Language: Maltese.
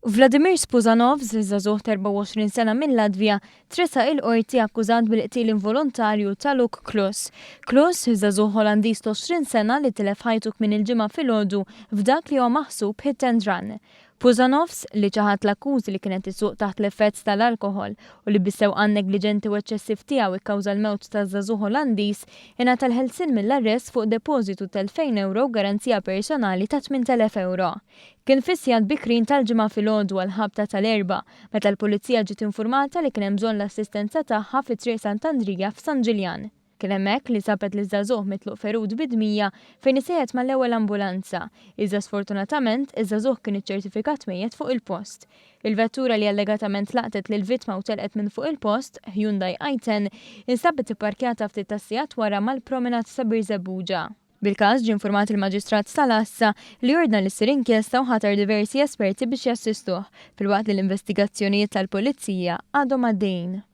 Vladimir Spuzanovs, żagħżugħ ta' 24 sena mil-Latvja, tressaq il-Qorti akkużat bil-qtil involontarju ta' Luke Klus. Klus, żagħżugħ Olandiż ta' 20 sena li tilef ħajtu kmieni l-Ġimgħa filgħodu f'dak li huwa maħsub hit and run. Puzanovs, li ċaħad l-akkużi li kien qed isuq taħt l-effett tal-alkoħol u li bis-sewqan negliġenti u eċċessiv tiegħu kkawża l-mewt taż-żagħżugħ Olandiż, ingħata l-ħelsien mill-arrest fuq depożitu ta' 2,000 ewro u garanzija personali ta' 8,000 ewro. Kien fis-sigħat bikrin tal-Ġimgħa filgħodu għall-ħabta tal-Erbgħa meta l-Pulizija ġiet infurmata li kien hemm bżonn l-assistenza tagħha fi Triq Sant'Andrija f'San Ġiljan. Kien hemmhekk li sabet liż-żagħżugħ mitluq ferut bi dmija fejn issejħet mal-ewwel ambulanza, iżda sfortunatament iż-żagħżugħ kien iċċertifikat mejjet fuq il-post. Il-vettura li allegatament laqtet lill-vittma u telqet minn fuq il-post, Hyundai i10, instabet ipparkjata ftit tas-sigħat wara mal-promenade ta' Birżebbuġa. Bil-każ ġie infurmat il-Maġistrat tal-Għassa li ordna li ssir inkjesta u ħatar diversi esperti biex jassistuh, filwaqt li l-investigazzjonijiet tal-Pulizija għadhom għaddejjin.